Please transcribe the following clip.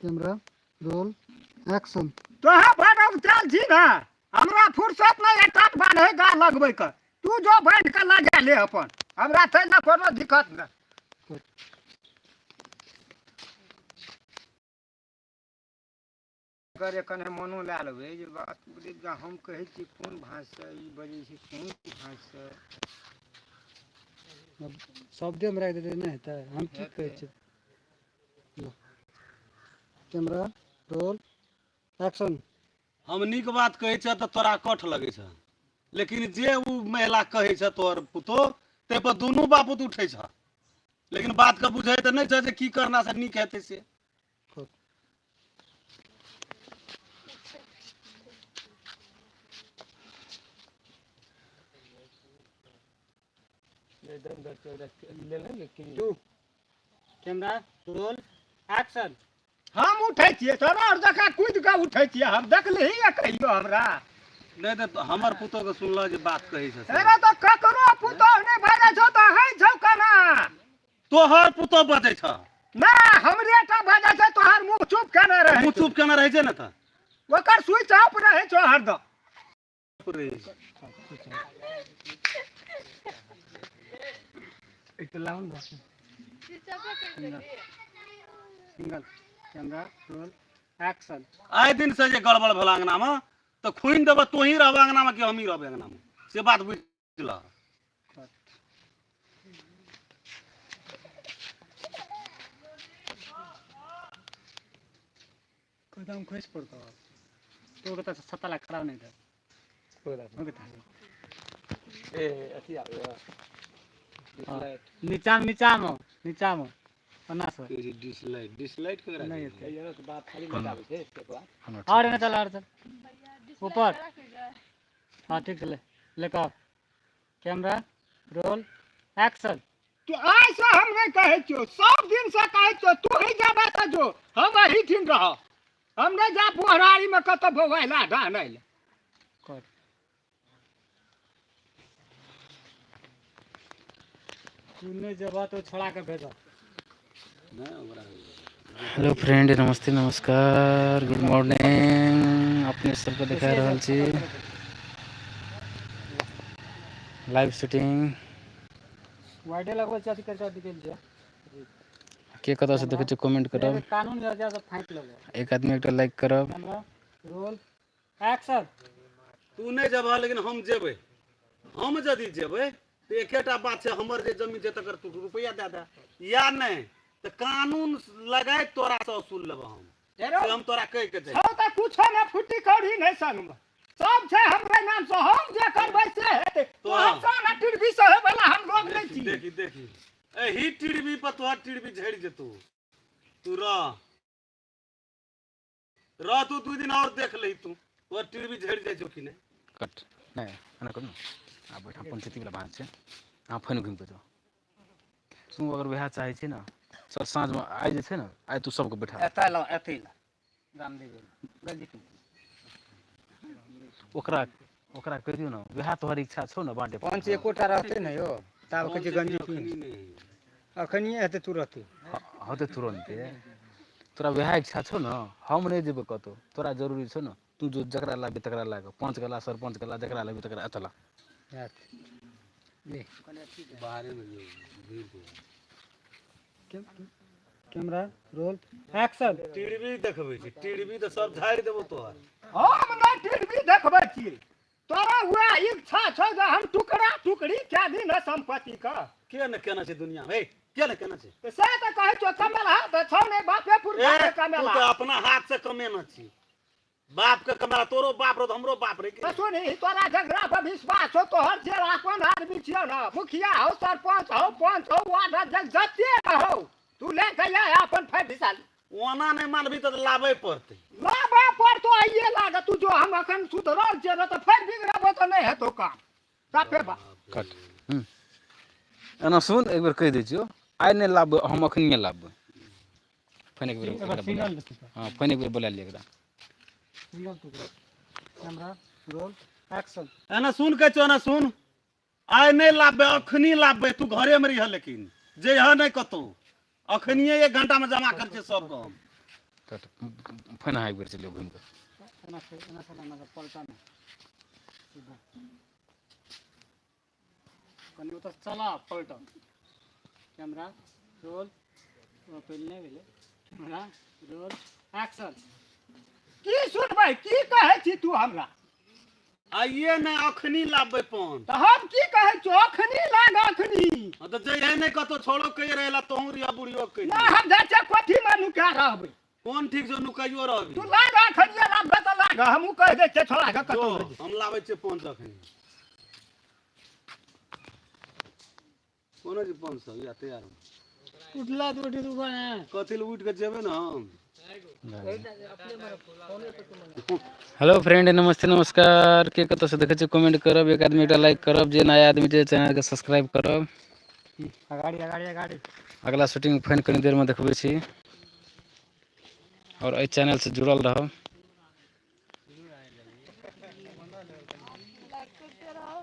Camera roll action. तोहे भरम चल छी ने, हमरा फुर्सत नहीं है टाट बांधे गा लगबै के। तू जो बांध के लगा ले अपन, हमरा तै ना कोनो दिक्कत नहीं। करे कने मनो लए लेबै जे बात हम कहै छी कोन भाषा ई बजै छै, कोन भाषा। शब्देमे राखि देतै नहि हेतै। हम की कहै छियै? Camera roll action. हम नीक बात कहै छह तऽ तोरा कठ लगै छह, लेकिन जे ओ महिला कहै छह तोहर पुतोह ताहि पर दुनू बापूत उठै छह, लेकिन बातके बुझै तऽ नहि छह जे की करना से नीक हेतै से। Camera roll action. हम उठै छियै तोरा आओर जकाँ कूदि कऽ उठै छियै हम, देखलिही या कहियो हमरा? नहि तऽ हमर पुतोहके सुनलह जे बात कहै छै से। अरे तऽ ककरो पुतोह नहि बाजै छौ तऽ हइ छौ केना? तोहर पुतोह बजै छह। नहि, हमरे टा बाजै छै, तोहर मुँह चुप केने रहै। मुँह चुप केना रहै छै ने तऽ? ओकर स्विच ऑफ रहै छौ हरदम। Single camera roll action. आइ दिन से जे गड़बड़ भेल अंगनामे तऽ खुनि देबह, तोही रहबह अंगनामे कि हमही रहबै अंगनामे, से बात बुझि लह। कदम खसि पड़तौ तो कहता 7 लाख खराब नहीं था। नीचा में, नीचा में, नीचा में ओना से डिसलाइट डिसलाइट केकरा नहीं कहै हेतै। छै? और एने चल, और चल ऊपर। हाँ ठीक छै, ले लेकर आओ। Camera roll action. तू आइ से हम नहीं कहै छियौ, सब दिन से कहै छियौ, तू ही जाबे तऽ जो, हम एहिठिन रहब। हम नहीं जा बोहरारी में कतऽ बौआइला डानै लए। कर तू नहीं जेबह तो छोड़ा के भेजब। नहि ओकरा। हेलो फ्रेंड, नमस्ते, नमस्कार, गुड मॉर्निंग। अपने सबके देखा रहल छी लाइव शूटिंग। वाइडे लगबै छै, अथी करि कऽ निकलि जाए। के कतऽ से देखै छी कमेंट करब। कानून जे जा फाँकि लेबै। एक आदमी एकटा लाइक करब। Camera roll action. तू नहि जेबह लेकिन हम जेबै। हम यदि जेबै तऽ एकेटा बात छै, हमर जे जमीन छै तकर तू रुपैआ दए दे, या नहि तऽ कानून लगाय तोरा से वसूल लेबह हम, से हम तोरा कहि के जाइ। छौ तऽ कुछो नहि, फुटी कौड़ी नहि संगमे, सब छै हमरे नाम से, हम जे करबै से हेतै। तोहर सारा टिरबी से होय वाला हम लोग नहि छी। देखी देखी एही टिरबी पर तोहर टिरबी झड़ि जेतौ। तू रह रह, तू 2 दिन और देख लही, तू तोहर टिरबी झड़ि जाइ छौ कि नहि। कट नहि एना करू ने, आब बैठ। पंचायती वाला बात छै, अहाँ फोन घुमि कऽ जाउ। तू अगर वएह चाहै छी ने, चल साँझमे आइ जे छै ने, आइ तू सबके बैठा। एतऽ लाउ, एतै ला रामदेव गलती। ओकरा ओकरा कहि दियौ ने, वएह तोहर इच्छा छौ ने बाँटे? पंच एकोटा रहतै ने यौ, ताब कहै छै गंजी अखनी पिन्ह। नहि। अखनिए हेतै तुरते। होतै तुरन्ते। तोरा वएह इच्छा छौ ने? हम नहि जेबै कतहु, तोरा जरूरी छौ ने? तू जो, जकरा लाबी तकरा लाग, पंच गेला, सरपञ्च गेला, जकरा लाबी तकरा एतऽ ला। हैत ले। बाहरे मे जो भीड़ के। Camera roll action. टिरबी देखबै छी? टिरबी तऽ सब झाड़ि देबौ तोहर। हम नहि टिरबी देखबै छियै, तोरा वएह इच्छा छौ जे हम टुकड़ा टुकड़ी कए दी ने सम्पत्ति के। के ने केना छै दुनिया हे, के ने केना छै? तऽ से तऽ कहै छौ, कमेलहा तऽ छौ नहि, बापे पुरखा ए के तू कमेला। तऽ अपना हाथ से कमेना छी, बाप के कमेला। तोरो बाप रहो, हमरो बाप रहे। तऽ सुनी, तोरा झगड़ा पर विश्वास छौ, तोहर जे अपन आदमी छियौ ने, मुखिया हौ, सरपंच हौ, पंच हौ, वार्ड अध्यक्ष जते हौ, तू ले के आ अपन फैसला। ओना नहि मानबी तऽ लाबै पड़तै। लाबे पड़तो, आइए लागत। तू जो, हम अखन सुधरल छियै ने, तऽ फेर बिगड़बो तऽ नहि हेतौ काम साफे बा। कट। एना सुन, एक बेर कहि दै छियौ, आइ नहि लाबबै हम, अखनिए लाबबै। फोन एक बेर एकरा बोला। हाँ, फोन एक बेर बोला लिअ एकरा। सिंगल टुकड़ा। Camera roll action. एना सुन के छौ, एना सुन, आइ नहि लाबबै, अखनी लाबबै। तू घरे मे रहिह, लेकिन जइह नहि कतौ। अखनिए 1 घंटा मे जमा कर छै सबके हम। कट। फेर अहाँ एक बेर चलियौ घुमि कऽ। एना से, एना से, एना से पलटा नहि, सीधा कनि ओतऽ चला, पलटा। कैमरा रोल, पहिले नहि भेलै। Camera roll action. की सुनबै? की कहै छी तू हमरा? आइए नहि, अखनी लाबबै पान। तऽ हम की कहै छियौ? अखनी लाग, अखनी। हँ तऽ जइहे नहि कतौ, छोड़ो कहि रहेला तोहूँ रिया बुढ़ियो कहि। ना, हम जाइ छियै कोठीमे नुका रहबै। कोन ठीक छौ, नुकाइयो रहबी। तू लाग, अखनिये लाबबै तऽ लाग, हमहूँ कहि दै छियै छोड़ा के जो। कतौ। हम लाबै छियै पान तखन। कोनो जी 500 या तैयार हो। उठला तऽ उठि तू ने। कथी लए उठि कऽ जेबै ने हम? हेलो फ्रेंड, नमस्ते, नमस्कार। के कतऽसँ देखै छियै, कमेंट करब। एक आदमी एकटा लाइक करब, जे नया आदमी छै चैनलके सब्सक्राइब करब। अगाड़ी, अगाड़ी, अगाड़ी। अगला शूटिंग फेर कनी देरमे देखबै छी आओर एहि चैनलसँ जुड़ल रहब। लाइक करते रहो।